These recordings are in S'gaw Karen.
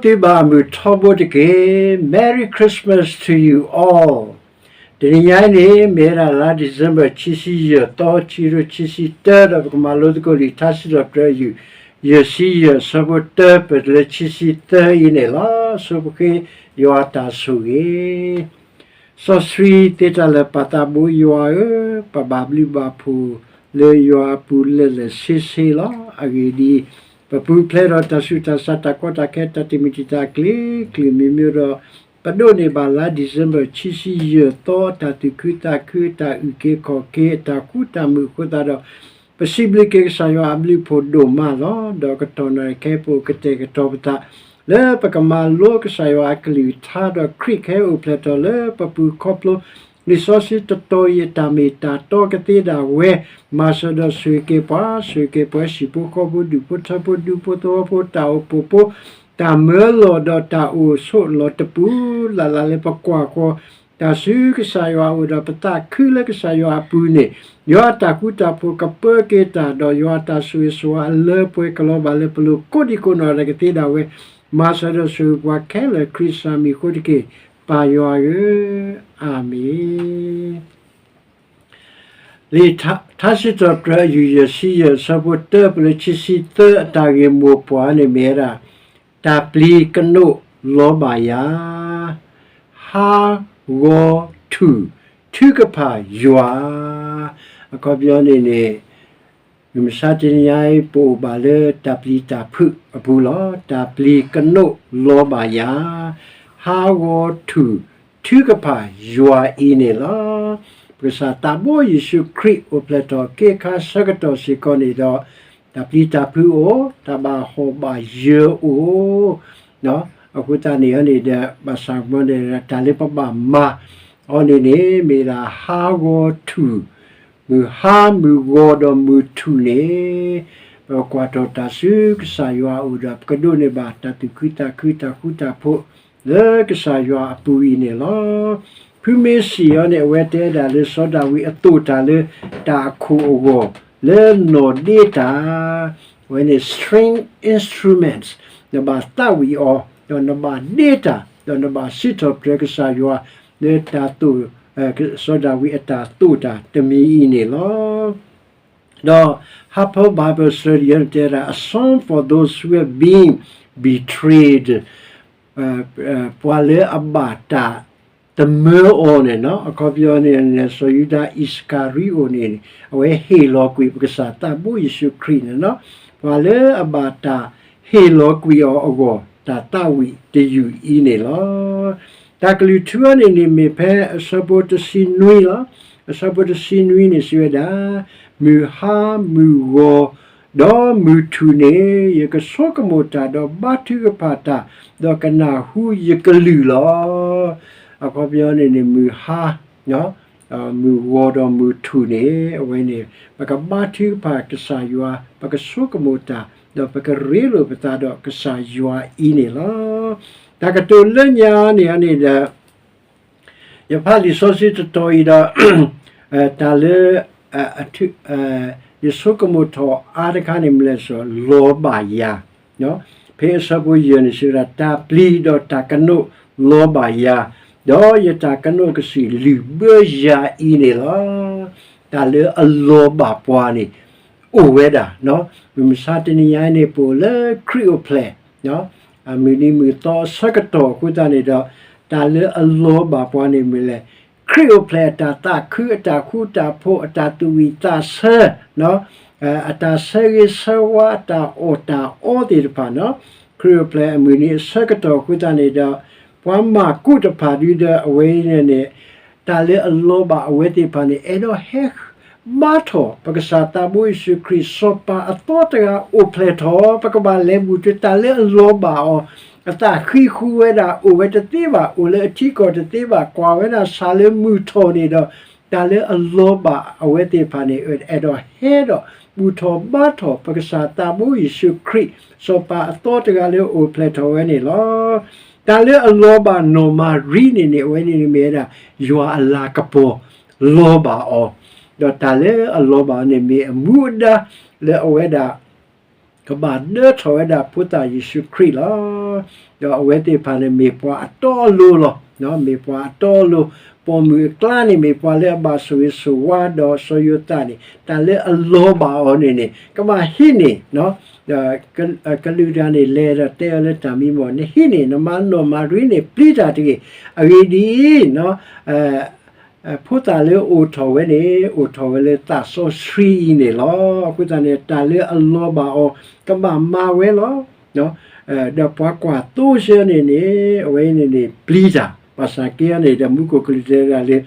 သုဘၣ်မုာ်ထီဘိတက့ၢ်. Merry Christmas to you all. တနံၤညါအံၤန့ၣ် မ့ၢ်ဝဲဒၣ်လါ December ခံဆံယဲၢ်သီ ခံကထိခံဆံတၢ ဒီးပကမၤလိသကိးလံာ်ထါစံးထီၣ်ပတြၢၤအယုၢ် ယဲၢ်ဆံယဲၢ် အဆၢဖိတၢ ပတုၤလၢခံဆံသၢအံၤန့ၣ်လီၤ. ဆိပဃ့ယွၤအတၢ်ဆိၣ်ဂ့ၤ စီဆှံသ့တၢ်လၢာ် ပၢ်သးဘိယွၤဧၢ, ပဘၣ်ဘျုးဘၣ်ဖှိၣ်လၢယွၤအပူၤလၢာ်လၢာ်ဆ့ဆ့လီၤ. အဂ့ၢ်ဒ်အံၤ, ပပူၤဖျဲးဒီးတၢ်ဆူးတၢ်ဆါ တၢ်ကီတၢ်ခဲ တၢ်တမုာ်တံာ်တာ် ကျ့ၤကျ့ၤမံၤမံၤဒီး ပဒိးန့ၢ်ဘၣ်လါ December ခံဆံယဲၢ်သီ အတၢ်သူၣ်ခုသးခု အတၢ်အုၣ်က့ၤခီၣ်က့ၤ အတၢ်ဃူတၢ်မုာ်အဃိသတးဒီး ပစံးဘျုးက့ၤကစၢ်ယွၤအဘျုးအဖှိၣ်ဒိၣ်မးလီၤ. ဒီးကတီၢ်နၣ်ရံၣ်ခဲအံၤ ပအိၣ်ကတဲာ်ကတီၤပသး လၢပကမၤလိကစၢ်ယွၤအကလုၢ်ကထါ ဒီးခရံာ်ကဟဲအိၣ်ဖျဲၣ်ထီၣ်လၢပပူၤခီဖျိ လံာ်စီဆှံတတီၤအံၤအတၢ်မ့ၢ်တၢ်တီကသ့ဒၣ်ဝဲ, မၤစၢၤဒီးဆိၣ်ဂ့ၤက့ၤပှၤ, ဆိၣ်ဂ့ၤက့ၤပှၤဟံၣ်ဖိဃီဖိ ဒူၣ်ဖိထၢဖိ ဒူဖိသဝီဖိ တၢ်အိၣ်ဖှိၣ်ဖိ တၢ်မၢလီၢ်ဒီးတၢ်အိၣ်ဆိးလီၤတပူၤလၢ်လၢ်လၢပကွၢ်ဃီၤ တၢ်ဆူကစၢ်ယွၤအအိၣ်ဒီးပသးခုလၢကစၢ်ယွၤအပူၤန့ၣ်, ယွၤအတၢ်ဃူတၢ်ဖိးကပၢက့ၤတၢ် ဒီးယွၤအတၢ်ဆိၣ်ဂ့ၤဆိၣ်ဝါအလၢပှဲၤကလီၤဘၣ်လၢပလိၤကိးဒံကိးနီၢ်ဒဲးကသ့ဒၣ်ဝဲ, မၤစၢၤဒီးဆိၣ်ဂ့ၤပှၤခဲလၢာ် ခရံာ်စၢ်မံၤအဃိတက့ၢ်, ပၢ်ယွၤဧၢ, အၤမ့ၣ်. လံာ်ထါစံးထီၣ်ပတြၢၤအယုၢ်ယဲၢ်ဆံယဲၢ် အဆၢဖိတၢ ပတုၤလၢခံဆံသၢ အတၢ်ဂ့ၢ်မိၢ်ပှၢ်န့ၣ်မ့ၢ်ဝဲဒၣ် တၢ်ပျံၤကနိးလီၤဘၣ်ယၤ, ဟးဂီၤထူၣ် ထုကဖၣ်ယွၤ, အခီပညီန့ၣ်န့ၣ် မုၢ်မဆါတနံၤညါအံၤ ပအိၣ်ဘၣ်လၢတၢ်ပျံၤတၢ်ဖုးအပူၤလီၤ. တၢ်ပျံၤကနိးလီၤဘၣ်ယၤ, ဟးဂီၤထူၣ် ထုကဖၣ်ယွၤအံၤန့ၣ်လီၤ. ပကစၢ်သးဘိယ့ၣ်ၡူးခရံာ်အိၣ်ဖျဲၣ်ထီၣ်က့ၤအခါဆၢကတီၢ်စ့ၢ်ကီးန့ၣ်ဒီး တၢ်ပျံၤတၢ်ဖုးအိၣ်, တၢ်ဘၣ်ဟီၣ်ဘၣ်ယၢၤအိၣ်, အဃိသတးန့ၣ်န့ၣ်ဒီး ဘၣ်ဆၣ်မ့ၢ်န့ၣ် တၢ်လၢပဘၣ်မၤအီၤန့ၣ်န့ၣ် မ့ၢ်ဒၣ်ဟးဂီၤထူၣ်, မုၢ်ဟါမုၢ်ဂီၤဒီးမုၢ်ထူၣ်န့ၣ် ပကကွၢ်ထီၣ်တၢ်ဆူကစၢ်ယွၤအအိၣ်ဒီး ပကဒိးန့ၢ်ဘၣ်တၢ်သူၣ်ခုသးခု တၢ်ဃူတၢ်ဖိး လၢကစၢ်ယွၤအပူၤအံၤန့ၣ်လီၤ. ဖုမ့ၢ်စံးအီၤန့ၣ် အဝဲတဲဒၣ်လၢစီၤဒၤဝံးအသိၣ်တၢ်လၢတၢ်အခိၣ်အဂီၢ် လၢနီၣ်ဒ့တၢ်, အဝဲန့ၣ် string instruments, နဘၣ်သးဝံၣ်အီၤ ဒီးနဘၣ်ဒ့တၢ် ဒီးနဘၣ်စံးထီၣ်ပတြၢၤကစၢ်ယွၤ လၢတၢ်သိၣ်, စီၤဒၤဝံးအတၢ်သိၣ်တၢ်တမံၤအံၤန့ၣ်လီၤ. ဒီး Harper Bible Study တဲဒၣ် a song for those who have been betrayed, ပှၤလၢအဘၣ်တၢ်သမၢအီၤန့ၣ်, အခီပညီန့ၣ် စီၤယူဒၤအံၣ်စကၤရံအိၣ်န့ၣ် အဝဲဟ့ၣ်လီၤကွံာ်ပကစၢ်သးဘိယ့ၣ်ၡူးခရံာ်န့ၣ်လီၤ. ပှၤလၢအဘၣ်တၢ်ဟ့ၣ်လီၤကွံာ်အီၤအဂီၢ် တၢ်သးဝံၣ်တယုၢ်အံၤန့ၣ်လီၤ. တၢ်ကလုၢ်ထူအီၤန့ၣ်န့ၣ် မ့ၢ်ဖဲအဆၢဖိတဆံနွံလီၤ. အဆၢဖိတဆံနွံန့ၣ် စံးဝဲဒၣ်, မုၢ်ဟါမုၢ်ဂီၤ ဒီးမုၢ်ထူၣ်န့ၣ် ယကဆိကမိၣ်တၢ် ဒီးဘါထုကဖၣ်တၢ် ဒီးကနၢ်ဟူယကလုၢ်လီၤ. အခီပညီန့ၣ်န့ၣ် မုၢ်ဟါ, မုၢ်ဂီၤဒီးမုၢ်ထူၣ်န့ၣ် အဝဲန့ၣ် ပကဘါထုကဖၣ်ကစၢ်ယွၤ, ပကဆိကမိၣ်တၢ်, ဒီးပကရ့လိာ်ပသးဒီးကစၢ်ယွၤအံၤန့ၣ်လီၤ. တၢ်ကတိၤလၢညါန့ၣ်န့ၣ်ဒီး ယဖးလံာ်စီဆှံတတီၤအံၤဒီး တၢ်လၢ ယဆိကမိၣ်ထီၣ်အါတခါန့ၣ် မ့ၢ်လဲၣ်စီၤ လီၤဘၣ်ယၤ, ဖဲအဆၢဖိယဲၢ်န့ၣ် စံးဝဲဒၣ် တၢ်ပျံၤဒီးတၢ်ကနိးလီၤဘၣ်ယၤ, ဒီးယတၢ်ကနိးကစံၣ်လုၢ်ဘၢယၤအံၤန့ၣ်လီၤ. တၢ်လၢအလီၤဘၣ်ပှၤန့ၣ် အိၣ်ဝဲဒၣ်, မုၢ်မဆါတနံၤညါအံၤန့ၣ် ပအိၣ်လၢခရံာ်အိၣ်ဖျဲၣ် အမုၢ်နံၤမုၢ်သီအဆၢကတီၢ်အဃိသတးန့ၣ်ဒီး တၢ်လၢအလီၤဘၣ်ပှၤန့ၣ်မ့ၢ်လဲၣ်, ခရံာ်အိၣ်ဖျဲၣ်အတၢ်သးခု အတၢ်ဃူတၢ်ဖိး အတၢ်သူၣ်ဝံၣ်သးဆၢ, အတၢ်ဆၢဂ့ၤဆၢဝါ အတၢ်အီၣ်တၢ်အီသ့ၣ်တဖၣ်န့ၣ်, ခရံာ်အိၣ်ဖျဲၣ်အမုၢ်နံၤအဆၢကတီၢ်အဃိသတးန့ၣ်ဒီး ပှၤမၤကူးတဖၣ်ဒုဒီးအဝဲအံၤန့ၣ်န့ၣ် တၢ်လၢအလီၤဘၣ်အဝဲသ့ၣ်တဖၣ်န့ၣ် အဲၣ်ဒိးဟဲ ဘါထီၣ် ပကစၢ်သးဘိယ့ၣ်ၡူးခရံာ် စီၤပၤအသီတဂၤအိၣ်ဖျဲၣ်ထီၣ် ပကဘၣ်လဲၤဘူၣ်ထီၣ်တၢ်လၢအလီၤဘၣ်အီၤ, အသးဃံဃူဝဲဒၣ် အိၣ်ဝဲတသ့ဘၣ်, အိၣ်လၢအထံကီၢ်တသ့ဘၣ်, ကွၢ်ဝဲဒၣ်ဆၣ်လၢမုၢ်ထီၣ်န့ၣ်ဒီး တၢ်လၢအလီၤဘၣ်အဝဲသ့ၣ်တဖၣ်န့ၣ် အဲၣ်ဒိးဟဲဒီးဘူၣ်ထီၣ်ဘါထီၣ် ပကစၢ်သးဘိယ့ၣ်ၡူးခရံာ် စီၤပၤအသီတဂၤလၢအအိၣ်ဖျဲၣ်ထီၣ်ဝဲန့ၣ်လီၤ. တၢ်လၢအလီၤဘၣ်နီၢ်မၤရံန့ၣ်န့ၣ် အဝဲန့ၣ်မ့ၢ်ဝဲဒၣ် ယွၤအလၤကပီၤလီၤဘၣ်အီၤ, ဒီးတၢ်လၢအလီၤဘၣ်အီၤန့ၣ် မ့ၢ်အမူအဒါလၢအဝဲဒၣ် ကဘၣ်ဒၢထီၣ်ဝဲဒၣ်ဖိသၣ်ယ့ၣ်ၡူးခရံာ်လီၤ. ဒီးအဝဲသ့ၣ်တဖၣ်န့ၣ်မ့ၢ်ပှၤအတီအလိၤလီၤ. မ့ၢ်ပှၤအတီအလိၤ, ပိာ်မုၣ်အကျါန့ၣ် မ့ၢ်ပှၤလၢအဘၣ်ဆိၣ်ဂ့ၤဆိၣ်ဝါဒီးစီၤယိၤသးန့ၣ် တၢ်လၢအလီၤဘၣ်အီၤန့ၣ်န့ၣ် ကဘၣ်ဟံးန့ၢ်, ကလုာ်တဂၤန့ၣ် လဲၤဒီးတဲအီၤလၢတၢ်မံမီၢ် နဟံးန့ၢ် နမၤနီၣ်မၤရံန့ၣ် ပျံၤတၢ်တဂ့ၤ. အဂ့ၢ်ဒ်အံၤ, ဖိသၣ်လၢအိၣ်ထီၣ်ဝဲန့ၣ် အိၣ်ထီၣ်ဝဲလၢသးစီဆှံအံၤန့ၣ်လီၤ. အဃိသတးန့ၣ် တၢ်လၢအလီၤဘၣ်အီၤ ကဘၣ်မၤဝဲလီၤ. ဒီးပှၤကွၢ်သိဆၢန့ၣ်န့ၣ် အဝဲန့ၣ်န့ၣ် ပျံၤတၢ်, ဘၣ်ဆၣ်က့န့ၣ်ဒီး မူခိၣ်ကလူးတဲဒၣ်လၢ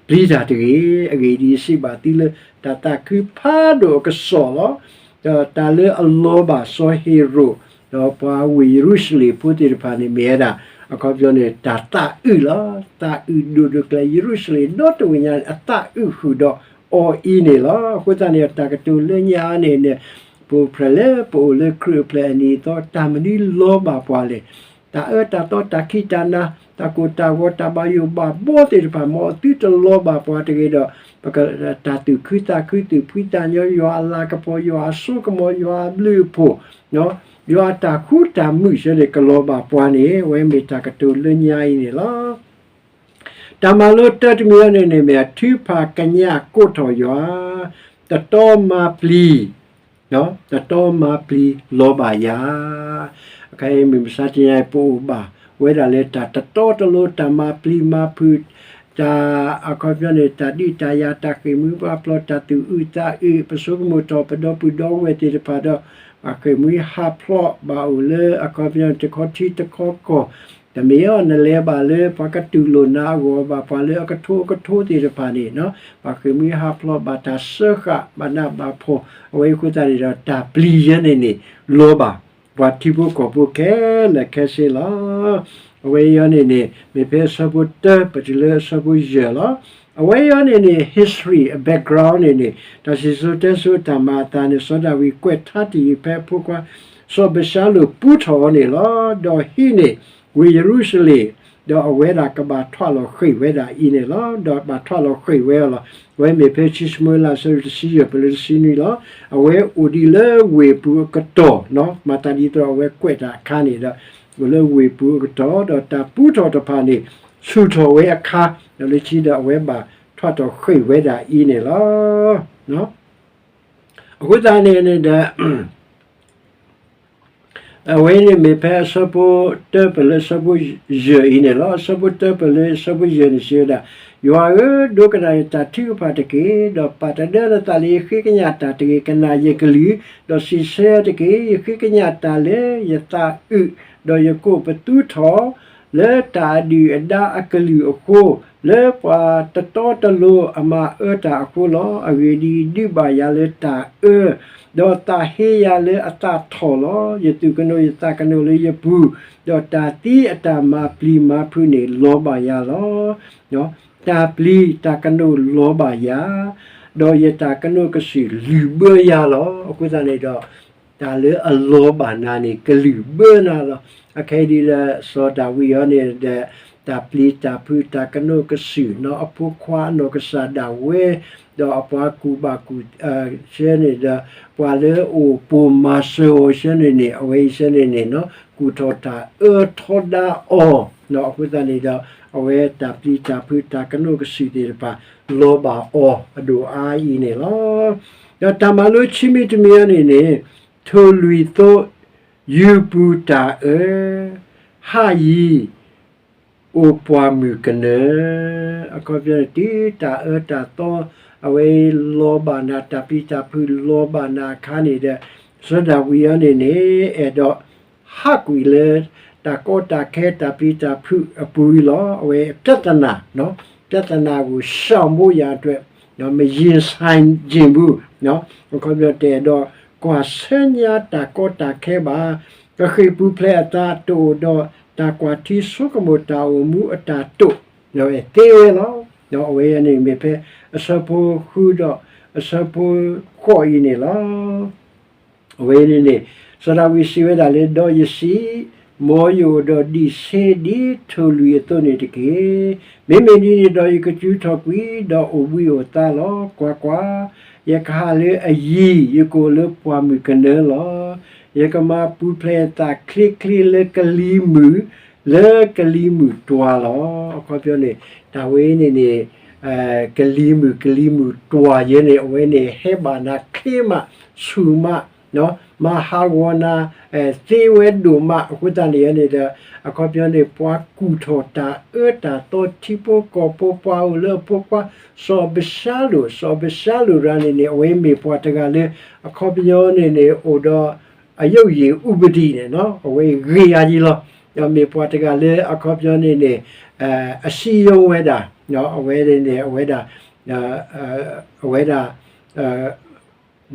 ပျံၤတၢ်တဂ့ၤ. အဂ့ၢ်ဒ်အံၤ, စံးဘၣ်သုလၢတၢ်သးခုဖးဒိၣ်အကစီၣ်လီၤ. ဒီးတၢ်လၢအလီၤဘၣ်စီၤဟ့ၤရိာ် ဒီးပှၤဝ့ၢ်ယရူၤၡလ့ၣ်ဖိသ့ၣ်တဖၣ်န့ၣ် မ့ၢ်ဝဲဒၣ် အခီပညီန့ၣ် တၢ်သးအုးလီၤ. သးအုးဒိၣ်ဒိၣ်ကျဲ ယရူၤၡလ့ၣ်ဒီတဝ့ၢ်ညါန့ၣ် အသးအုးဃုာ်ဒီးအီၤအံၤန့ၣ်လီၤ. အဃိသတးန့ၣ် တၢ်ကတိၤလၢညါန့ၣ်န့ၣ် ပအိၣ်ဖျဲၣ်လၢပအိၣ်လၢခရံာ်အပျဲၢ်အနံၤအသီ တၢ်မနုၤလီၤဘၣ်ပှၤလဲၣ်. တၢ်အၢတၢ်သီ တၢ်ခံးတၢ်နၤ တၢ်ကိၢ်တၢ်ဂီၤ တၢ်ဘၣ်ယိၣ်ဘၣ်ဘီသ့ၣ်တဖၣ် မ်အသုတလီၤဘၣ်ပှၤတဂ့ၤဒီး ပက တၢ်သူၣ်ခုသးခု သူၣ်ဖှံသးညီ ယွၤအလၤကပီၤ ယွၤအစိကမီၤ ယွၤအဘျုးအဖှိၣ် ယွၤအတၢ်ဃူတၢ်မုာ်ဆၢန့ၣ် ကလီၤဘၣ်ပှၤန့ၣ် အဝဲမ့ၢ်တၢ်ကတိၤလၢညါအံၤန့ၣ်လီၤ. တၢ်မၤလိတၢတမံၤအံၤန့ၣ်န့ၣ် မ့ၢ်အထုးဖးကညးကိးထီၣ်ယွၤ တတီမၤပျံၤ တတီမၤပျံၤလီၤဘၣ်ယၤ. အခဲအံၤမုၢ်မဆါတနံၤအံၤ ပအိၣ်ဘၣ်ဝဲဒၣ်လၢတၢ်တတီတလိၤ တၢ်မၤပျံၤမၤဖုး တၢ်အခီပညီန့ၣ် တၢ်ဒုးတၢ်ယၤ တၢ်ဃ့ၢ်မှံဟးဖျိး တၢ်သူၣ်အုးသးအုး ပဆိကမိၣ်ထီၣ်ပဒီပုၢ်ဒီဝဲၢ်သ့ၣ်တဖၣ်ဒီး ပှၤဃ့ၢ်မှံဟးဖျိးဘၣ်အိၣ်လၢအခီပညီန့ၣ် တခီထံတခီကီၢ် တမ့ၢ်အီၤ နလဲၤဘၣ်လၢပှၤကတူၢ်လိာ်နၤအဂီၢ် ဘၣ်ပှၤလၢအကထိအကထိသ့ၣ်တဖၣ်န့ၣ် ပှၤဃ့ၢ်မှံဟးဖျိးဘၣ်တၢ်စၢဃာ် ဘၣ်နးဘၣ်ဖှီၣ် အဝဲအံၤအဃိသတးန့ၣ်ဒီး တၢ်ပျံၤယဲန့ၣ်န့ၣ် လီၤဘၣ် ပှၤထံဖိကီၢ်ဖိခဲလၢာ်ခဲဆ့လီၤ. အဝဲအံၤန့ၣ်န့ၣ် မ့ၢ်ဖဲအဆၢဖိတၢ ပတုၤလၢအဆၢဖိယဲၢ်လီၤ. အဝဲအံၤန့ၣ်န့ၣ် history အ background န့ၣ်န့ၣ် တၢ်စံၣ်စိၤတဲစိၤတၢ်မၤအသးန့ၣ် စီၤဒၤဝံးကွဲးထါတ့ၢ်ဖဲအဖိခွါ စီၤအၤဘၡါလိၣ်ပူထီၣ်အီၤန့ၣ်လီၤ. ဒီးဟံးန့ၢ်ဝ့ၢ်ယရူၤၡလ့ၣ် ဒီးအဝဲဒၣ်ကဘၣ်ထွးလီၤဃ့ၢ်ဝဲဒၣ်အံၤန့ၣ်လီၤ. ဒီးဘၣ်ထွးလီၤဃ့ၢ်ဝဲအီၤလီၤ. အဝဲမ့ၢ်ဖဲခံၡမူၤအ့လး အဆၢဒိၣ်တဆံယဲၢ် ပလၢတဆံနွံလီၤ. အဝဲအိၣ်ဒံးလၢဝ့ၢ်ပူၤအကတီၢ်, မၤသးဒ်သိးအဝဲကွဲးတၢ်အခါန့ၣ်ဒီး အိၣ်လၢဝ့ၢ်ပူၤအကတီၢ် ဒီးတၢ်ပူထီၣ်တဖၣ်န့ၣ် ဆူၣ်ထီၣ်ဝဲအခါ ဒီးလၢခံဒီးအဝဲဘၣ်ထွးထီၣ်ဃ့ၢ်ဝဲဒၣ်အံၤန့ၣ်လီၤ. အဃိသတးန့ၣ်န့ၣ်ဒီး အဝဲန့ၣ်မ့ၢ်ဖဲအဆၢဖိတၢပၢၢ်လၢအဆၢဖိယဲၢ်အံၤန့ၣ်လီၤ. အဆၢဖိတၢပၢၢ်လၢအဆၢဖိယဲၢ်န့ၣ်စံးဝဲဒၣ်, ယွၤဧၢ, ဒိကနၣ်ယတၢ်ထုကဖၣ်တက့ၢ်, ဒီးပာ်တဒၢနသးလၢယဃ့ကညးတၢ်တဂ့ၤ, ကနၣ်ယကလုၢ်, ဒီးစံးဆၢယၤတက့ၢ်. ယဃ့ကညးတၢ်လၢယသးအုး, ဒီးယကိးပသူထီၣ် လၢတၢ်အဒုၣ်အဒါအကလုၢ်အဃိ, လၢပှၤတတီတလိၤအမၤအၢတၢ်အဃိလီၤ. အဂ့ၢ်ဒ်အံၤ, ဒုးဘၣ်ယၤလၢတၢ်အၢ, ဒီးသးဟ့ယၤလၢအသးထီၣ်လီၤ. ယသူၣ်ကနိးယသးကနိးလၢယပူၤ, ဒီးတၢ်သံအတၢ်မၤပျံၤမၤဖုးန့ၣ်လီၤဘၣ်ယၤလီၤ. တၢ်ပျံၤတၢ်ကနိးလီၤဘၣ်ယၤ, ဒီးယတၢ်ကနိးကစုာ်လုၢ်ဘၢယၤလီၤ. အဃိသတးန့ၣ်ဒီး တၢ်လၢအလီၤဘၣ်နၤန့ၣ် ကလုၢ်ဘၢနၤလီၤ. အခဲအံၤဒ်လၢစီၤဒၤဝံးအံၤန့ၣ်ဒီး တၢ်ပျံၤတၢ်ဖုးတၢ်ကနိးကစုာ် နီၢ်အဖိခွါအနီၢ်ကစၢ်ဒၣ်ဝဲ, ဒီးအပှၤကူၣ်ဘၣ်ကူၣ်ဆၢန့ၣ်ဒီး ပှၤလၢအအိၣ်ပိာ်မၤစၢၤအီၤဆၢန့ၣ်န့ၣ် အဝဲအံၤဆၢန့ၣ်န့ၣ် ကူၣ်ထီၣ်တၢ်အၢထီဒါအီၤ, အဃိသတးန့ၣ်ဒီး အဝဲတၢ်ပျံၤတၢ်ဖုးတၢ်ကနိးကစုာ်သ့ၣ်တဖၣ် လီၤဘၣ်အီၤအဒိၣ်အါအံၤန့ၣ်လီၤ. ဒီးတၢ်မၤလိခံမံၤတမံၤအံၤန့ၣ်န့ၣ် ထိၣ်လွံၢ်သိ ယူၤပူၤတၢ်အၢ, ဟးယံၤ အိၣ်ပှၢ်မုၢ်ကနၢ, အခီပညီန့ၣ် တုၤတၢ်အၢတၢ်သီ အဝဲလီၤဘၣ်နၤ တၢ်ပျံၤတၢ်ဖုးလီၤဘၣ်နၤအခါန့ၣ်ဒီး စီၤဒၤဝံးအံၤန့ၣ်န့ၣ် အဲၣ်ဒိးဟးကွံာ်လၢ တၢ်ကီတၢ်ခဲတၢ်ပျံၤတၢ်ဖုးအပူၤအံၤလီၤ. အဝဲပြဿနာ, ပြဿနာကို ရှောင်ဖို့ရန်အတွက် မရင်ဆိုင်ချင်ဘူး, အခီပညီ တအဲၣ်ဒိးကွၢ်ဆၢညါတၢ်ကီတၢ်ခဲဘၣ်. ကဃ့ၢ်ပူၤဖျဲးအသးတအိၣ်ဒီး တၢ်ကွၢ်ထံဆိကမိၣ်တၢ်အိၣ်မူအတၢ်တိာ် သ့ဝဲလီၤ. အဝဲအံၤန့ၣ်မ့ၢ်ဖဲအဆၢဖိဃုဒီးအဆၢဖိဃိးအံၤန့ၣ်လီၤ. အဝဲန့ၣ်န့ၣ် စီၤဒၤဝံးစံးဝဲဒၣ်လၢ ဒီးယစံး, မ်ယအိၣ်ဒီးဒံးဆှံဒ်ထိၣ်လွံၢ်အသိးန့ၣ်တက့ၢ်. မ့မ့ၢ်ဒ်န့ၣ်ဒီး ယကတုၤထီၣ်ကွံာ် ဒီးအိၣ်ဘှံးအိၣ်သါလီၤ. ကွၢ်ကွၢ်, ယကဟးလၢအယံၤ, ယကအိၣ်လၢပှၢ်မုၢ်ကနၢလီၤ. ယကမၤပူၤဖျဲးသးချ့ချ့လၢကလံၤမုၢ်, လၢကလံၤမုၢ်တွၤလီၤ. အခီပညီန့ၣ် တၢ်ဝဲန့ၣ်န့ၣ် ကလံၤမုၢ်ကလံၤမုၢ်တွၤယဲန့ၣ် အဝဲန့ၣ်ဟဲဘၣ်နၤချ့မး ဆူၣ်မး မၤဟးဂီၤနၤ သ့ဝဲဒိၣ်မး အဃိသတးန့ၣ်န့ၣ်ဒီး အခီပညီန့ၣ် ပှၤကူၣ်ထီၣ်တၢ်အၢတၢ်သီထံဖိကီၢ်ဖိ ပှၤအိၣ်လၢအဖိခွါ စီၤအးဘၡါလိၣ်, စီၤအးဘၡါလိၣ်ရၤန့ၣ်န့ၣ် အဝဲမ့ၢ်ပှၤတဂၤလၢ အခီပညီန့ၣ်န့ၣ် အိၣ်ဒီးအယုၢ်ယံၢ်ဥပဒံးန့ၣ် အဝဲဂ့ၤယၤယံလီၤ. ဒီးမ့ၢ်ပှၤတဂၤလၢအခီပညီန့ၣ်န့ၣ် အစံယိဝဲဒၣ် အဝဲန့ၣ်န့ၣ် အဝဲဒၣ် အဝဲဒၣ်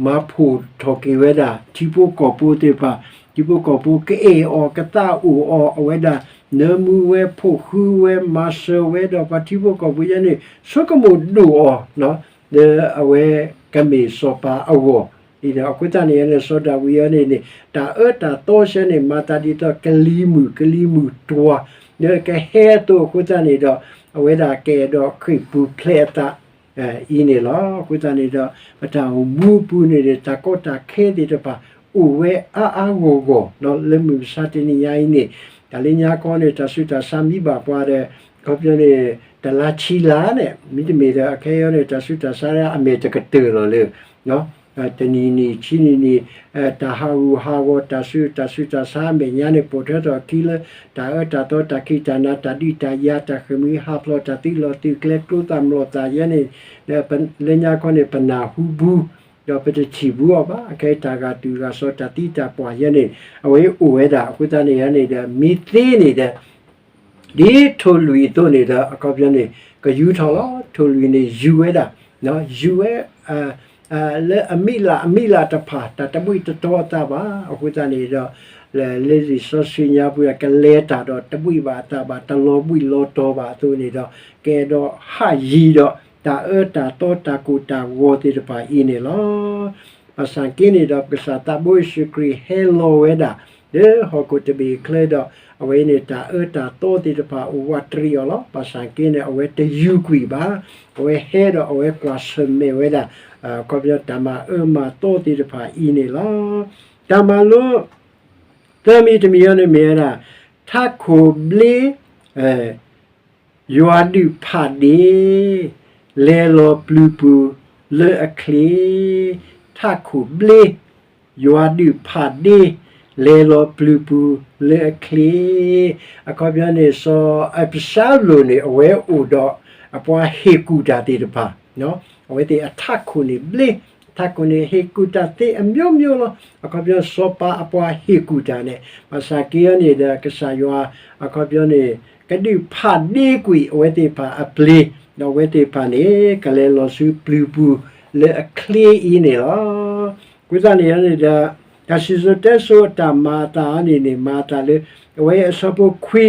မၤဖှိၣ်ထီၣ်က့ၤဝဲဒၣ် ထံဖိကီၢ်ဖိသ့ၣ်တဖၣ်, ထံဖိကီၢ်ဖိကအဲၣ်အီၤ ကသးအိၣ်အီၤ အဝဲဒၣ် နၢမူဝဲ ဖိးဃူဝဲ မၤစၢၤဝဲဒီးပှၤထံဖိကီၢ်ဖိယဲန့ၣ် ဆိကမိၣ်ဒိၣ်အီၤ လၢအဝဲကမ့ၢ်စီၤပၤအဂီၢ်အံၤန့ၣ် အဃိသတးန့ၣ်န့ၣ် စီၤဒၤဝံးအံၤန့ၣ်န့ၣ် တၢ်အၢတၢ်သီစဲန့ၣ် မၤသးဒ်သိးကလံၤမုၢ် ကလံၤမုၢ်တွၤ လၢကဟဲအသိးအဃိသတးန့ၣ်ဒီး အဝဲဒၣ်ကအဲၣ်ဒိးဃ့ၢ်ပူၤဖျဲးအသး အံၤန့ၣ်လီၤ. အဃိသတးန့ၣ်ဒီး ပတၢ်အိၣ်မူအပူၤန့ၣ်န့ၣ် တၢ်ကီတၢ်ခဲသ့ၣ်တဖၣ် အိၣ်ဝဲအါအါဂီၢ်ဂီၢ် လၢမုၢ်မဆါတနံၤညါအံၤန့ၣ် တၢ်လၢညါခီန့ၣ် တၢ်ဆူးတၢ်ဆါမံဘၣ်ပှၤဒီး အခီပညီန့ၣ် တလါဆံလါန့ၣ် မ့တမ့ၢ်ဒီး အခဲအံၤန့ၣ် တၢ်ဆူးတၢ်ဆါအမဲာ်တကတၢၢ်လီၤလၢ တနံၤနံၤ ဆံနံၤနံၤ တၢ်ဟးဂူာ်ဟးဂီၤ တၢ်ဆူး တၢ်ဆူးတၢ်ဆါအမဲာ်ညါန့ၣ် ပိာ်ထွဲထီၣ်အခံလၢ တၢ်အၢတၢ်သီ တၢ်ခံးတၢ်နၤ တၢ်ဒုးတၢ်ယၤ တၢ်ဃ့ၢ်မှံဟးဖျိး တၢ်သုးလီၢ်သုးကျဲ ကျိသၣ်မျိာ်သၣ်ယဲန့ၣ် လၢညါခီန့ၣ် ပနၢ်ဟူဘူး ဒီးပတထံၣ်ဘူးအီၤဘၣ်. အခဲအံၤတၢ်ဂာ်တုာ်ဂာ်စီၤ တၢ်သံတၢ်ပှၢ်ယဲန့ၣ် အဝဲအိၣ်ဝဲဒၣ် အဃိသတးန့ၣ်ယဲန့ၣ်ဒီး မ့ၢ်သ့န့ၣ်ဒီး ဒ်ထိၣ်လွံၢ်အသိးန့ၣ်ဒီး အခီပညီန့ၣ် ကယူၤထီၣ်လီၤ. ထိၣ်လွံၢ်န့ၣ် ယူၤဝဲဒၣ် ယူၤဝဲ လၢအမံးလးအမံးလးတဖၣ် တၢ်တဘှံးတတီၤအသးဘၣ်. အဃိသတးန့ၣ်ဒီး လၢလံာ်စီဆှံညါပူၤ ကလဲၤတၢ်ဒီးတဘှံးဘၣ်အသးဘၣ် တလီၤဘှံးလီၤတီၤဘၣ်အသိးန့ၣ်ဒီး ကအဲၣ်ဒိးဟးယံၤဒီး တၢ်အၢတၢ်သီ တၢ်ကိၢ်တၢ်ဂီၤသ့ၣ်တဖၣ်အံၤန့ၣ်လီၤ. ဘၣ်ဆၣ်က့န့ၣ်ဒီး ပကစၢ်သးဘိယ့ၣ်ၡူးခရံာ်ဟဲလီၤဝဲဒၣ် လၢဟီၣ်ခိၣ်တဘ့ၣ်အချၢဒီး အဝဲန့ၣ် တၢ်အၢတၢ်သီသ့ၣ်တဖၣ်အိၣ်ဝးတရံးအီၤလီၤ. ဘၣ်ဆၣ်က့န့ၣ် အဝဲတယူၤကွံာ်ဘၣ်. အဝဲဟဲဒီးအဝဲကွၢ်ဆၢၣ်မဲာ်ဝဲဒၣ် အခီပညီတၢ်မၤအၢမၤသီသ့ၣ်တဖၣ်အံၤန့ၣ်လီၤ. တၢ်မၤလိ သၢမံၤတမံၤအံၤန့ၣ်မ့ၢ်ဝဲဒၣ် ထးခိၣ်ဘျ့ ယွၤဒုးဖးဒ့ လဲၤလီၤပျုၤပူၤလၢအချ့, ထးခိၣ်ဘျ့ ယွၤဒုးဖးဒ့ လဲၤလီၤပျုၤပူၤလၢအချ့. အခီပညီန့ၣ် စီၤအးဘၡါလိၣ်န့ၣ် အဝဲအိၣ်ဒီးအပှၤဟ့ၣ်ကူၣ်တၢ်သ့ၣ်တဖၣ် အဝဲသ့ၣ်အထးခိၣ်န့ၣ်ဘျ့, အထးခိၣ်န့ၣ် ဟ့ၣ်ကူၣ်တၢ်သ့အမျိုးမျိုးလီၤ. အခီပညီစီၤပၤအပှၤဟ့ၣ်ကူၣ်တၢ်န့ၣ် ဘၣ်ဆၣ်က့အံၤန့ၣ်ဒီး ကစၢ်ယွၤ အခီပညီန့ၣ် ကဒုးဖးဒ့ကွံာ်အဝဲသ့ၣ်တဖၣ်အပျ့ၤ, ဒီးအဝဲသ့ၣ်တဖၣ်န့ၣ် ကလဲၤလီၤဆူပျုၤပူၤလၢအချ့အံၤန့ၣ်လီၤ. အဃိသတးန့ၣ်န့ၣ်ဒီး တၢ်စံၣ်စိၤတဲစိၤအတၢ်မၤအသးအံၤန့ၣ်န့ၣ် မၤအသးလၢ အဝဲအဆၢဖိခွံ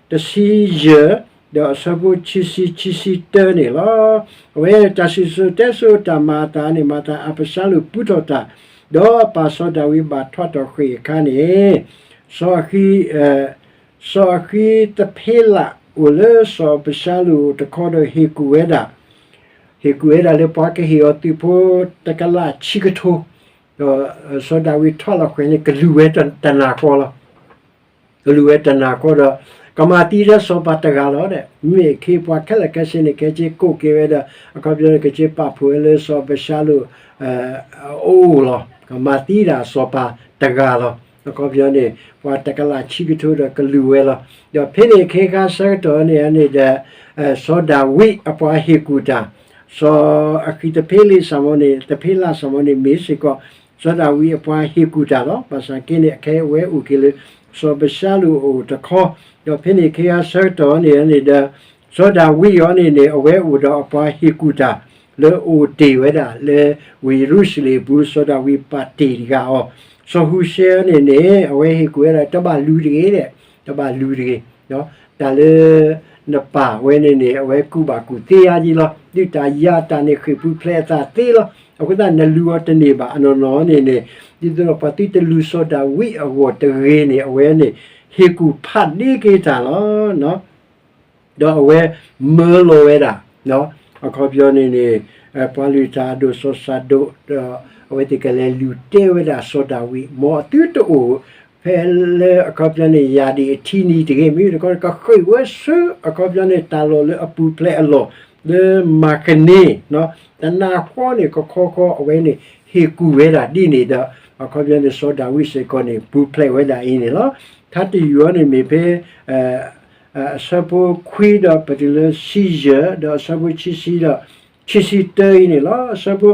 တဆံယဲၢ် ဒီးအဆၢဖိခံဆံ ခံဆံတၢန့ၣ်လီၤ. အဝဲတၢ်စံၣ်စိၤတဲစိၤအတၢ်မၤအသးန့ၣ် မၤသးအးဘၡါလိၣ်ပူထီၣ်တၢ်, ဒီးပာ်စီၤဒၤဝံးဘၣ်ထွးထီၣ်ဃ့ၢ်အခါန့ၣ် စီၤအဃံ စီၤအဃံသဖ့လးအိၣ်လၢစီၤအးဘၡါလိၣ်အအိၣ်တခီဒီးဟ့ၣ်ကူၣ်ဝဲဒၣ်, ဟ့ၣ်ကူၣ်ဝဲဒၣ်လၢပှၤကဟ့ၣ်အီၤသုးဖိတကလးဆံကထိ, ဒီးစီၤဒၤဝံးထွးလီၤဃ့ၢ်န့ၣ် ကလူၤဝဲတနၤဃီလီၤ. ကလူၤဝဲတနၤဃီဒီး ကမၤသံဒၣ်စီၤပၤတဂၤလီၤဒီး မ့မ့ၢ်ခ့ပှၤခဲလၢာ်ခဲဆ့န့ၣ် ကဟဲက့ၤကိးက့ၤဝဲဒီး အခီပညီန့ၣ် ကဟဲက့ၤပာ်ဖှိၣ်ဝဲလၢစီၤအးဘၡါလိၣ် အအိၣ်လီၤ. ကမၤသံဒၣ်စီၤပၤတဂၤလီၤ. အခီပညီန့ၣ် ပှၤတကလးဆံကထိဒီးကလူၤဝဲလီၤ. ဒီးဖဲန့ၣ်အခါဆၢကတီၢ်န့ၣ်န့ၣ်ဒီး စီၤဒၤဝံးအပှၤဟ့ၣ်ကူၣ်တၢ်, စီၤအဃံသဖ့လးစ့ၢ်ကီးန့ၣ် သဖ့လးစ့ၢ်ကီးန့ၣ် မ့ၢ်စ့ၢ်ကီး စီၤဒၤဝံးအပှၤဟ့ၣ်ကူၣ်တၢ်လီၤ. ဘၣ်ဆၣ်က့န့ၣ် အခဲအံၤအဝဲအိၣ်က့ၤလၢ စီၤအးဘၡါလိၣ်အအိၣ်တခီ, ဒီးဖဲန့ၣ်အခါဆၢကတီၢ်န့ၣ်န့ၣ်ဒီး စီၤဒၤဝံးအံၤန့ၣ်န့ၣ် အဝဲအိၣ်ဒီးအပှၤဟ့ၣ်ကူၣ်တၢ် လၢအအိၣ်တ့ၢ်ဝဲဒၣ်လၢဝ့ၢ်ယရူၤၡလ့ၣ်အပူၤ စီၤဒၤဝံးပာ်တ့ၢ်တဂၤအီၤ, စီၤဟူၤၡဲအံၤန့ၣ်န့ၣ် အဝဲဟ့ၣ်ကူၣ်ဝဲဒၣ် တဘၣ်လူၤတဂ့ၤ, တဘၣ်လူၤတဂ့ၤ, တၢ်လၢ နပၢ်ဝဲန့ၣ်န့ၣ် အဝဲကူၣ်ဘၣ်ကူၣ်သ့အါယံလီၤ. ဒုးတၢ်ယၤတၢ်န့ၣ် ဃ့ၢ်ပူၤဖျဲးအသးသ့လီၤ. အဃိသတးနလူၤအီၤတန့ၢ်ဘၣ်. အနီၢ်နီၢ်န့ၣ်န့ၣ် ဒ်သိးဒီးပှၤသုတလူၤစီၤဒၤဝံးအဂီၢ်တဂ့ၤန့ၣ် အဝဲန့ၣ် ဟ့ၣ်ကူၣ်ဖးဒ့က့ၤတၢ်လီၤ. ဒီးအဝဲမၢလီၤဝဲဒၣ် အခီပညီန့ၣ်န့ၣ် ပှၤလုၢ်တၢ်အဒိၣ်စီၤစၤဒိး ဒီး အဝဲသ့ၣ်ကလဲၤလူၤတဲဝဲဒၣ်စီၤဒၤဝံး မ်အသုတအိၣ်ဖဲလၢအခီပညီန့ၣ် ယၢ်ဒ့ၣ်အထံနံၤတဂ့ၤ, မ့မ့ၢ်တခီ ကဃ့ၢ်ဝဲဆူအခီပညီန့ၣ် တၢ်လီၢ်လၢအပူၤဖျဲးအလီၢ် လၢမၤကန့ၤ တနၤဃီန့ၣ် ကခီဃီအဝဲန့ၣ် ဟ့ၣ်ကူၣ်ဝဲဒၣ်ဒ်န့ၣ်ဒီး အခီပညီန့ၣ် စီၤဒၤဝံးစ့ၢ်ကီးန့ၣ် ပူၤဖျဲးဝဲဒၣ်အံၤန့ၣ်လီၤ. ထါတယုၢ်အံၤန့ၣ်မ့ၢ်ဖဲ အဆၢဖိခွံဒီးပတုၤလၢဆံယဲၢ် ဒီးအဆၢဖိဆံဆံဒီး ဆံဆံတၢအံၤန့ၣ်လီၤ. အဆၢဖိ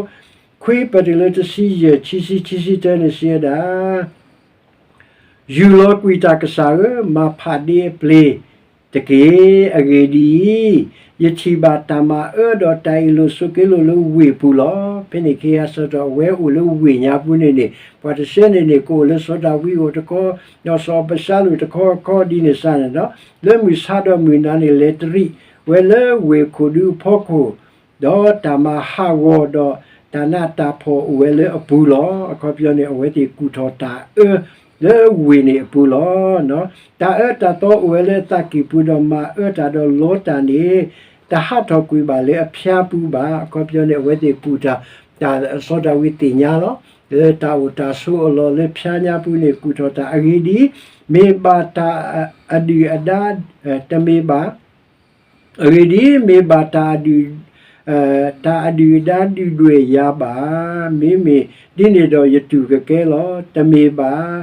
ခွံ ပတုၤလၢတဆံယဲၢ်, ဆံဆံ, ဆံဆံတၢန့ၣ် စံးဝဲဒၣ် ယူၢ်လီၤကွံာ်တၢ်ကစၢ်ဧၢ, မၤဖးဒ့အပျ့ၤတက့ၢ်. အဂ့ၢ်ဒ်အံၤ, ယထံၣ်ဘၣ်တၢ်မၤအၢဒီးတၢ်အ့ၣ်လိာ်ဆိးက့လိာ်လၢဝ့ၢ်ပူၤလီၤ. ဖဲန့ၣ်အခါ စးထီၣ်အဝဲအိၣ်လၢဝ့ၢ်ညါပူၤန့ၣ်န့ၣ် ပှၤတဆၢန့ၣ်န့ၣ် ကအိၣ်လၢစီၤဒၤဝံးအအိၣ်တခီ, ဒီးစီၤအးဘၡါလိၣ်တခီခီဒ်န့ၣ်စ့ၢ်န့ၣ်ဒီး လၢမုၢ်ဆါဒီးမုၢ်နၤန့ၣ် လဲၤတရံးဝဲလၢဝ့ၢ်ခိၣ်ဒူအဖီခိၣ် ဒီးတၢ်မၤဟးဂီၤဒီးတၢ်နးတၢ်ဖှီၣ်အိၣ်ဝဲလၢအပူၤလီၤ. အခီပညီန့ၣ် အဝဲသ့ၣ်ကူၣ်ထီၣ်တၢ်အၢလၢဝ့ၢ်န့ၣ်အပူၤလီၤ. တၢ်အၢတၢ်သီအိၣ်ဝဲလၢအသးကံၢ်ပူၤဒီးမၤအၢတၢ်ဒီးလီတၢ်န့ၣ် တဟးထီၣ်ကွံာ်ဘၣ်လၢအဖၠါပူၤဘၣ်. အခီပညီန့ၣ် အဝဲသ့ၣ်ကူၣ်တၢ် တၢ်စီၤဒၤဝံးသ့ၣ်ညါလီၤ. လၢတၢ်အိၣ်တၢ်ဆိးအလီၢ်လၢဖၠါညါပူၤန့ၣ် ကူၣ်ထီၣ်တၢ်အဂ့ၢ်ဒ်အံၤ, မ့ၢ်ဘၣ်တၢ်အဒုၣ်အဒါ တမ့ၢ်ဘၣ် အဂ့ၢ်ဒ်အံၤ, မ့ၢ်ဘၣ်တၢ်အဒုၣ် တၢ်အဒုၣ်အဒါဒုၣ်ဒွဲၣ်ယၤဘၣ်. မ့မ့ၢ်ဒ်န့ၣ်ဒီးယတူၢ်ကကဲလီၤ. တမ့ၢ်ဘၣ်.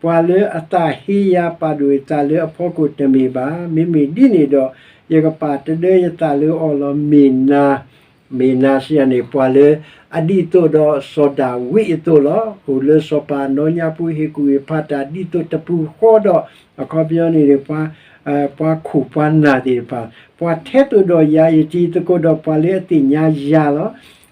ပှၤလၢအသးဟ့ယၤပာ်ဒိၣ်ယသးလၢအဖီခိၣ်တမ့ၢ်ဘၣ်. မ့မ့ၢ်ဒ်န့ၣ်ဒီး ယကပာ်တဒၢယသးလၢအီၤလီၤ. မ့ၢ်နၤ မ့ၢ်နၤစံးယၤန့ၣ် ပှၤလၢအဒ်သိးဒီးစီၤဒၤဝံးအသိးလီၤ. အိၣ်လၢစီၤပၤအနီၣ်ညါပူၤ ဟ့ၣ်ကူၣ်ဟ့ၣ်ဖးတၢ်ဒ်သိးတပူၤဃီဒီး အခီပညီန့ၣ် ပှၤခိၣ်ပှၤနၢ်သ့ၣ်တဖၣ်, ပှၤထဲသိးဒီးယၤ ယတံၤသကိးဒီးပှၤလၢအသ့ၣ်ညါယၤလီၤ.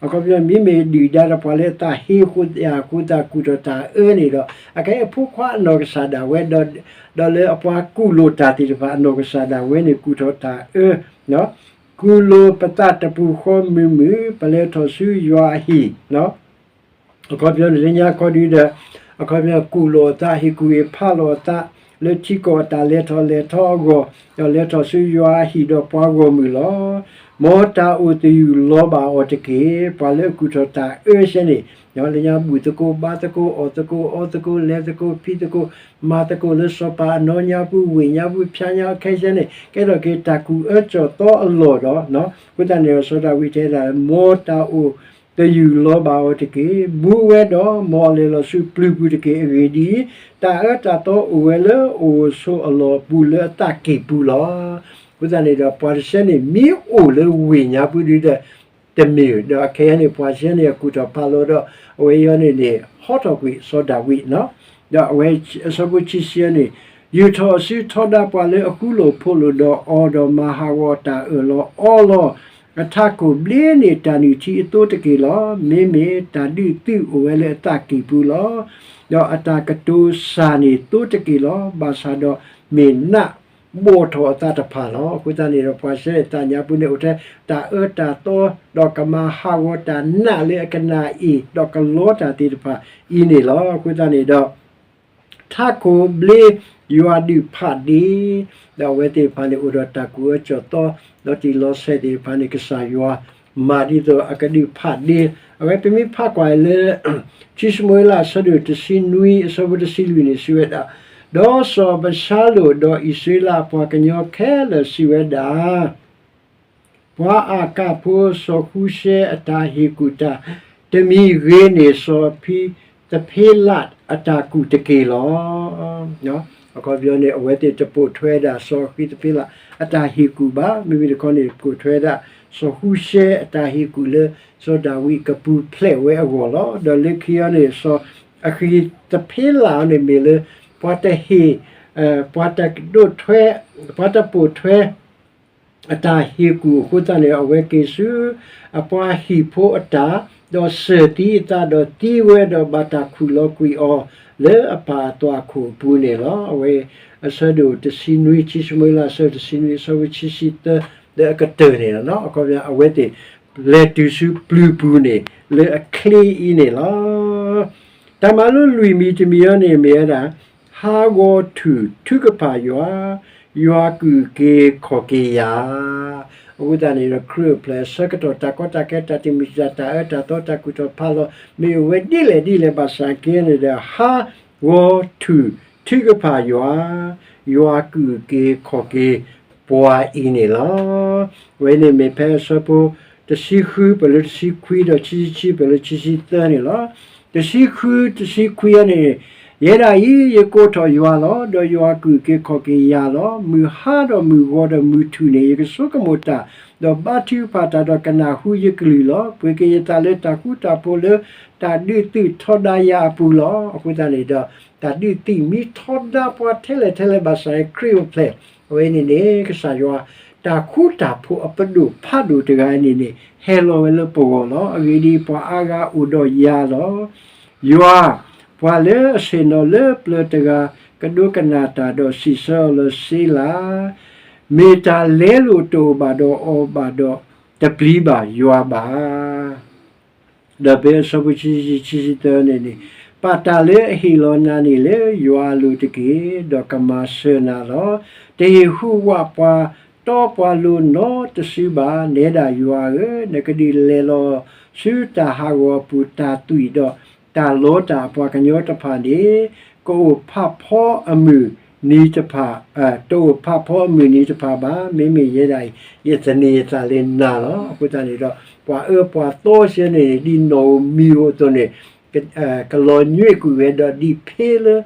အခီပညီ မ့မ့ၢ်ဒုၣ်ဒါဒီးပှၤလၢအသးဟ့ဃိသးကူၣ်ထီၣ်တၢ်အၢန့ၣ်ဒီး အခဲအံၤအဖိခွါအနီၢ်ကစၢ်ဒၣ်ဝဲ ဒီးလၢအပှၤကူၣ်လိာ်တၢ်သ့ၣ်တဖၣ် အနီၢ်ကစၢ်ဒၣ်ဝဲန့ၣ် ကူၣ်ထီၣ်တၢ်အၢ ကူၣ်လိာ်ပသးတပူၤဃီမုာ်မုာ် ပလဲၤထီၣ်ဆူယွၤအဟံၣ် အခီပညီန့ၣ် လၢညါခီဒုဒီး အခီပညီကူၣ်လိာ်အသး ဟ့ၣ်ကူၣ်ဟ့ၣ်ဖးလိာ်အသး လၢထံကီၢ်အတၢ်လဲၤထီၣ်လဲၤထီအဂီၢ် ဒီးလဲၤထီၣ်ဆူယွၤအဟံၣ်ဒီးပှၤဂီၢ်မုၢ်လီၤ. မ်တၢ်အိၣ်သယုၢ်လီၤဘၣ်အီၤတက့ၢ်. ပှၤလၢအကူၣ်ထီၣ်တၢ်အၢစဲန့ၣ် လၢညါဘူၣ်သကိးဘါသကိး အီၣ်သကိးအီသကိး လဲၤသကိးဖံးသကိး မၤသကိးလၢစီၤပၤအနီၣ်ညါပူၤ ဝ့ၢ်ညါပူၤ ဖၠါညါအခဲစဲန့ၣ် ကဲထီၣ်က့ၤတၢ်ကူၣ်အၢကၠီၣ်သီအလီၢ်ဒီး အဃိသတးန့ၣ်ဒီး စီၤဒၤဝံးတဲဒၣ် မ်တၢ်အိၣ်သယုၢ်လီၤဘၣ်အီၤတက့ၢ်. မူဝဲဒီး မ်အလဲၤလီၤဆူပျုၤပူၤတက့ၢ်. အဂ့ၢ်ဒ်အံၤ, တၢ်အၢတၢ်သီအိၣ်ဝဲလၢအအိၣ်ဆိးအလီၢ်ပူၤလၢအသးကံၢ်ပူၤလီၤ. အဃိသတးန့ၣ်ဒီး ပှၤတဆၢန့ၣ် မ့ၢ်အိၣ်လၢဝ့ၢ်ညါပူၤဒုဒီး တမ့ၢ်ဒီး အခဲအံၤန့ၣ် ပှၤဆၢန့ၣ် အကူၣ်ထီၣ်ဖးလီၤဒီး အဝဲအံၤန့ၣ်န့ၣ် ဟီထီၣ်ကွံာ်စီၤဒၤဝံး ဒီးအဝဲအဆၢဖိခံဆံန့ၣ် ယူာ်ထီၣ်အစုထီဒါပှၤလၢအဃူလိာ်ဖိးလိာ်ဒီးအီၤ ဒီးမၤဟးဂီၤတၢ်အၢၣ်လီၤအီလီၤ. အထးခိၣ်ဘျ့န့ၣ် တၢ်နုၢ်ထံအသိတက့ၢ်လီၤ. မ့မ့ၢ်တၢ်ဒုးသုးအိၣ်ဝဲလၢအသးကံၢ်ပူၤလီၤ. ဒီးအတၢ်ကတိၤစၢ်န့ၣ်သိတက့ၢ်လီၤ. ဘၣ်ဆၣ်ဒီးမ့ၢ်နးဘီၣ်ထီၣ်အသးတဖၣ်လီၤ. အဃိသတးန့ၣ်ဒီး ပှၤဆၢန့ၣ်သးညါပူၤန့ၣ် အိၣ်ထဲတၢ်အၢတၢ်သီ ဒီးကမၤဟးဂီၤတၢ်နးလၢအကနၣ်အ့ၣ် ဒီးကလီတၢ်သ့ၣ်တဖၣ်အံၤန့ၣ်လီၤ. အဃိသတးန့ၣ်ဒီး ထးခိၣ်ဘျ့ ယွၤဒုးဖးဒ့ ဒီးအဝဲသ့ၣ်တဖၣ်န့ၣ် အိၣ်ဒီးတၢ်ကူၣ်အၢကၠီၣ်သီ ဒီးတံၢ်လီၤဆဲးသ့ၣ်တဖၣ်န့ၣ် ကစၢ်ယွၤမၤဒ်သိးအကဒုးဖးဒ့ အဝဲပမ့ၢ်ဖးကွၢ်လၢ ခံၡမူၤအ့လး အဆၢဒိၣ်တဆံနွံ အဆၢဖိတဆံလွံၢ်န့ၣ် စံးဝဲဒၣ်, ဒီးစီၤအးဘၡါလိၣ် ဒီးအံၣ်စရ့လးအပှၤကညီခဲလၢာ်စံးဝဲဒၣ် ပှၤအၤကၣ်ဖိ စီၤဃူၡဲအတၢ်ဟ့ၣ်ကူၣ်တၢ် တမံၤဂ့ၤန့ၢ် စီၤဃံးသဖ့လးအတၢ်ကူၣ်တက့ၢ်လီၤ. အခီပညီန့ၣ် အဝဲသ့ၣ်တပိာ်ထွဲဒၣ် စီၤဃံးသဖ့လးအတၢ်ဟ့ၣ်ကူၣ်ဘၣ်. မ့မ့ၢ်တခီန့ၣ် ပိာ်ထွဲဒၣ် စီၤဃူၡဲအတၢ်ဟ့ၣ်ကူၣ်လၢ စီၤဒၤဝံးကပူၤဖျဲးဝဲအဂီၢ်လီၤ. ဒီးလၢခံအံၤန့ၣ် စီၤဃံးသဖ့လးန့ၣ်မ့ၢ်လၢ ပှၤတဟ့ၣ် ပှၤတဒိးထွဲ ပှၤတပိာ်ထွဲ အတၢ်ဟ့ၣ်ကူၣ်အဃိသတးန့ၣ် အဝဲက့ၤဆူအပှၤဟံၣ်ဖိအတၢ်, ဒီးစၢၢ်သံအသးဒီးသံဝဲဒီးဘၣ်တၢ်ခူၣ်လီၤကွံာ်အီၤလၢအပၢ်အသွၣ်ခိၣ်အပူၤန့ၣ်လီၤ. အဝဲအဆၢဒိၣ်တဆံနွံ ခံၡမူၤအ့လး အဆၢဒိၣ်တဆံနွံ အဆၢဖိခံဆံသၢ လၢအကတၢၢ်န့ၣ်လီၤ. အခီပညီ အဝဲသ့ၣ်လဲၤတုၤဆူပျုၤပူၤန့ၣ် လၢအချ့အံၤန့ၣ်လီၤ. တၢ်မၤလိလွံၢ်မံၤတမံၤအံၤန့ၣ်မ့ၢ်ဝဲဒၣ် ဟးဂီၤထူၣ်ထုကဖၣ်ယွၤ, ယွၤကူၣ်က့ၤခီၣ်က့ၤယၤ အဃိသတးန့ၣ်ဒီး ခရံာ်အိၣ်ဖျဲၣ်အဆၢကတီၢ် တၢ်ကီတၢ်ခဲ တၢ်တမုာ်တၢ် တၢ်အၢတၢ်သီ တၢ်ကူၣ်ထီၣ်ဖးလီၤ မ့ၢ်အိၣ်ဝဲဒ်လဲၣ်ဒ်လဲၣ်ဘၣ်ဆၣ်က့န့ၣ်ဒီး ဟးဂီၤထုးထုကဖၣ်ယွၤ, ယွၤကူၣ်က့ၤခီၣ်က့ၤပှၤအံၤန့ၣ်လီၤ. အဝဲန့ၣ်မ့ၢ်ဖဲအဆၢဖိတဆံဃု ပၢၢ်လၢတဆံခွံ ဒီးခံဆံခံ ပၢၢ်လၢခံဆံသၢန့ၣ်လီၤ. တဆံဃု တဆံခွံအံၤန့ၣ် ယဲဒၣ်အံၤ ယကိးထီၣ်ယွၤလီၤ. ဒီးယွၤကူၣ်က့ၤခီၣ်က့ၤယၤလီၤ. မုၢ်ဟါဒီးမုၢ်ဂီၤဒီးမုၢ်ထူၣ်န့ၣ် ယကဆိကမိၣ်တၢ်, ဒီးဘါထုကဖၣ်တၢ်ဒီးကနၣ်ဟူယကလုၢ်လီၤ. ပှ့ၤက့ၤယသးလၢတၢ်ဃူတၢ်ဖိးလၢ တၢ်ဒုးသုးထီဒါယၤအပူၤလီၤ. အဃိသတးန့ၣ်ဒီး တၢ်ဒုးသုးမ့ၢ်ထီဒါပှၤထဲလဲၣ်ထဲလဲၣ်ဘၣ်ဆၣ် ခရံာ်အိၣ်ဖျဲၣ် အဝဲန့ၣ်န့ၣ် ကစၢ်ယွၤ တၢ်ဃူတၢ်ဖိးအပဒိၣ်ဖးဒိၣ်တဂၤန့ၣ်န့ၣ် ဟဲလီၤဝဲလၢပဂီၢ်လီၤ. အဂ့ၢ်ဒ်အံၤ, ပှၤအါဂၤအိၣ်ဒီးယၤလီၤ. ယွၤ, ပှၤလၢအဆ့ၣ်နီၤလၢပျၢၤတဂၤ ကဒိကနၣ်တၢ်ဒီးစံးဆၢအီၤလၢ စ့လး, မ့ၢ်တၢ်လဲလိာ်တအိၣ်ဘၣ်ဒီးအီၤဘၣ်ဒီး တပျံၤဘၣ်ယွၤဘၣ်. ဒီးဖဲအဆၢဖိခံဆံသၢန့ၣ်န့ၣ်, ပာ်တၢ်လၢအဟ့ၣ်လီၤနၤန့ၣ်လၢယွၤအလိၤတက့ၢ်, ဒီးကမၤစၢၤနၤလီၤ. တဟ့ၣ်ဟူးဝးပှၤတီပှၤလိၤနီတစုဘၣ်. နဲဒၣ်ယွၤဧၢ, နကဒုးလဲၤလီၤဆူတၢ်ဟးဂီၤအပူၤ တၢ်သွံၣ်ဒီးတၢ်လီတၢ်အပှၤကညီတဖၣ်န့ၣ် ကအိၣ်ဖးဖီအမုၢ်နံၤတဖၣ်, တအိၣ်ဖးဖီအမုၢ်နံၤတဖၣ်ဘၣ်. မ့မ့ၢ်ယဲဒၣ်အံၤ ယသန့ၤယသးလၢနၤလီၤ. အဃိသတးန့ၣ်ဒီး ပှၤအၢပှၤသီစ့ၢ်န့ၣ် ဒ်နီၣ်ဧိၤမံၤဧိၤအသိးန့ၣ် ကလီၤညွံးကွံာ်ဝဲဒီးဒ်ဖ့လၢ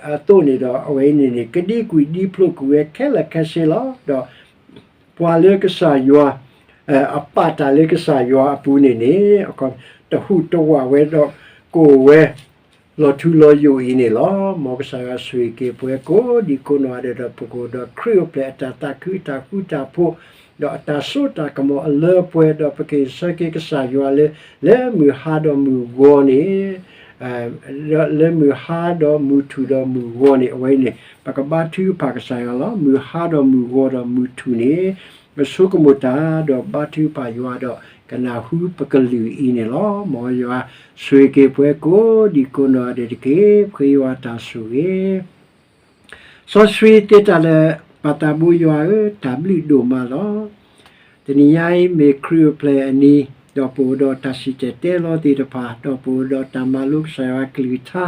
အသိးန့ၣ်ဒီး အဝဲအံၤန့ၣ်န့ၣ် ကဒံကွံာ်ဒံဖျိးကွံာ်ဝဲခဲလၢာ်ခဲဆ့လီၤ. ဒီးပှၤလၢကစၢ်ယွၤ အပာ်တၢ်လၢကစၢ်ယွၤအပူၤန့ၣ်န့ၣ် တဟူးတဝးဝဲဒီး ကအိၣ်ဝဲ လီၤထူလီၤယိာ်အံၤန့ၣ်လီၤ. မ်ကစၢ်ယွၤဆိၣ်ဂ့ၤက့ၤပှၤကိးဒံးကိးနီၢ်ဂၤဒဲးဒီး ပကအိၣ်ဒီးခရံာ်အိၣ်ဖျဲၣ်အတၢ်သးခုတၢ်ဃူတၢ်ဖိး ဒီးအတၢ်စိတၢ်ကမီၤအလၢအပှဲၤ ဒီးပက့ၤဆၢက့ၤကစၢ်ယွၤလၢ လၢမုၢ်ဟါဒီးမုၢ်ဂီၤန့ၣ် လၢမုၢ်ဟါဒီးမုၢ်ထူၣ်ဒီးမုၢ်ဂီၤန့ၣ် အဝဲအံၤန့ၣ် ပကဘါထုကဖၣ်ကစၢ်ယွၤလီၤ. မုၢ်ဟါဒီးမုၢ်ဂီၤဒီးမုၢ်ထူၣ်န့ၣ် ပဆိကမိၣ်တၢ်ဒီးဘါထုကဖၣ်ယွၤဒီးကနၢ်ဟူပကလုၢ်အံၤန့ၣ်လီၤ. မ်ယွၤဆိၣ်ဂ့ၤက့ၤပှၤကိးဒံးကိးနီၢ်ဂၤဒဲးတက့ၢ်. ပဃ့ယွၤတၢ်ဆိၣ်ဂ့ၤ စီဆှံသ့တၢ်လၢာ် ပၢ်သးဘိယွၤဧၢ, တၢ်ဘျုးဒိၣ်မးလီၤ. တနံၤညါအံၤမ့ၢ်ခရံာ်အိၣ်ဖျဲၣ်အနံၤ, ဒီးပအိၣ်ဒီးတၢ်စံၣ်တဲၤတဲလီၤသ့ၣ်တဖၣ်, ဒီးပအိၣ်ဒီးတၢ်မၤလိကစၢ်ယွၤအကလုၢ်ကထါ,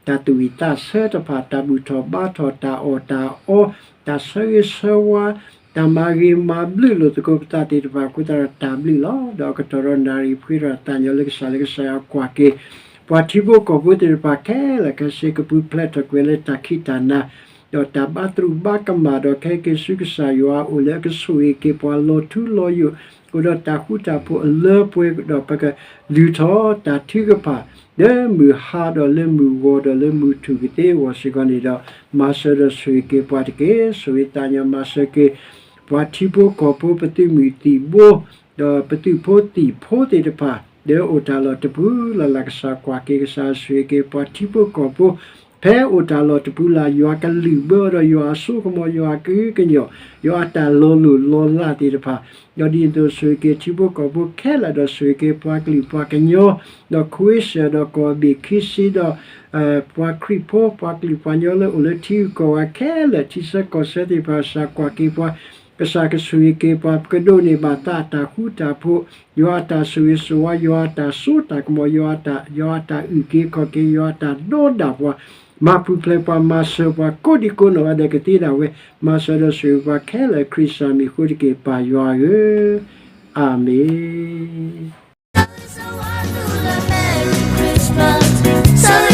တၢ်သူၣ်ဝံၣ်သးဆၢတဖၣ်, တၢ်ဘူၣ်ထီၣ်ဘါထီၣ်, တၢ်အီၣ်တၢ်အီ, တၢ်ဆၢဂ့ၤဆၢဝါ, တၢ်မၤဂ့ၤမၤဘျုးလိာ်သကိးပသးသ့ၣ်တဖၣ်အဃိသတးဒီးတၢ်ဘျုးလီၤ. ဒီးကတီၢ်ဒီးနၣ်ရံၣ်ပှဲၤဒီးတၢ်သးညီလၢကစၢ်လၢကစၢ်ယွၤကွၢ်က့ၤ ပှၤထံဖိကီၢ်ဖိသ့ၣ်တဖၣ်ခဲလၢာ်ခဲဆ့ ကပူၤဖျဲးထီၣ်ကွံာ်လၢတၢ်ခံးတၢ်နၤ, ဒီးတၢ်ဘါသရူးဘါကမၣ်ဒီး ခဲက့ၤဆူကစၢ်ယွၤအအိၣ်လၢအကဆိၣ်ဂ့ၤက့ၤပှၤလီၤထူလီၤယိာ်, အိၣ်ဒီးတၢ်ဃူတၢ်ဖိးအလၢအပှဲၤ, ဒီးပကလုၢ်ထီၣ်တၢ်ထုကဖၣ် လၢမုၢ်ဟါဒီးလၢမုၢ်ဂီၤဒီးလၢမုၢ်ထူၣ်ကသ့အဂီၢ်စ့ၢ်ကီးန့ၣ်ဒီး, မၤစၢၤဒီးဆိၣ်ဂ့ၤက့ၤပှၤတက့ၢ်. ဆိၣ်ဂ့ၤသးညီမၤစၢၤက့ၤ ပှၤထံဖိကီၢ်ဖိ ပသုးမုၢ်သံၣ်ဘိ ဒီးပသုးဖိသံၣ်ဖိသ့ၣ်တဖၣ် လၢအိၣ်တၢ်လီၢ်တပူၤလၢ်လၢ် ကစၢ်ကွၢ်က့ၤ ကစၢ်ဆိၣ်ဂ့ၤက့ၤပှၤထံဖိကီၢ်ဖိ ဖဲအိၣ်တၢ်လီၢ်တပူၤလၢ် ယွၤကလုၢ်ဘၢဒီးယွၤအစိကမီၤ ယွၤအကဟုကညီၢ် ယွၤအတၢ်လီၤလိၢ်လီၤလးသ့ၣ်တဖၣ်, ဒီးဒ်သိးဆိၣ်ဂ့ၤက့ၤထံဖိကီၢ်ဖိခဲလၢာ် ဒီးဆိၣ်ဂ့ၤက့ၤပှၤကလုာ်ပှၤကညီ ဒီးခွ့စၢၤဒီးကီၢ်ဘ့ၣ်ခံဆံဒီး ပှၤခရံာ်ဖိပှၤကလုာ်ပှၤကညီလၢအိၣ်လၢထံဂုၤကီၢ်ဂၤခဲလၢာ် ထံဆၢကီၢ်ဆၢသ့ၣ်တဖၣ် ကစၢ်ကွၢ်က့ၤပှၤ, ကစၢ်ကဆိၣ်ဂ့ၤက့ၤပှၤ ပကဒိးန့ၢ်ဘၣ်သးအတၢ်ဃူတၢ်ဖိး, ယွၤအတၢ်ဆိၣ်ဂ့ၤဆိၣ်ဝါ ယွၤအတၢ်စိတၢ်ကမီၤ ယွၤအတၢ်အုၣ်က့ၤခီၣ်က့ၤ ယွၤအတၢ်ဒီဒၣ်ပှၤ, မၤပူၤဖျဲးပှၤ မၤစၢၤပှၤ ကိးဒံးကိးနီၢ်ဂၤဒဲးကသ့ဒၣ်ဝဲ, မၤစၢၤဒီးဆိၣ်ဂ့ၤပှၤခဲလၢာ် ခရံာ်စၢ်မံၤအဃိတက့ၢ် ပၢ်ယွၤဧၢ, အၤမ့ၣ်.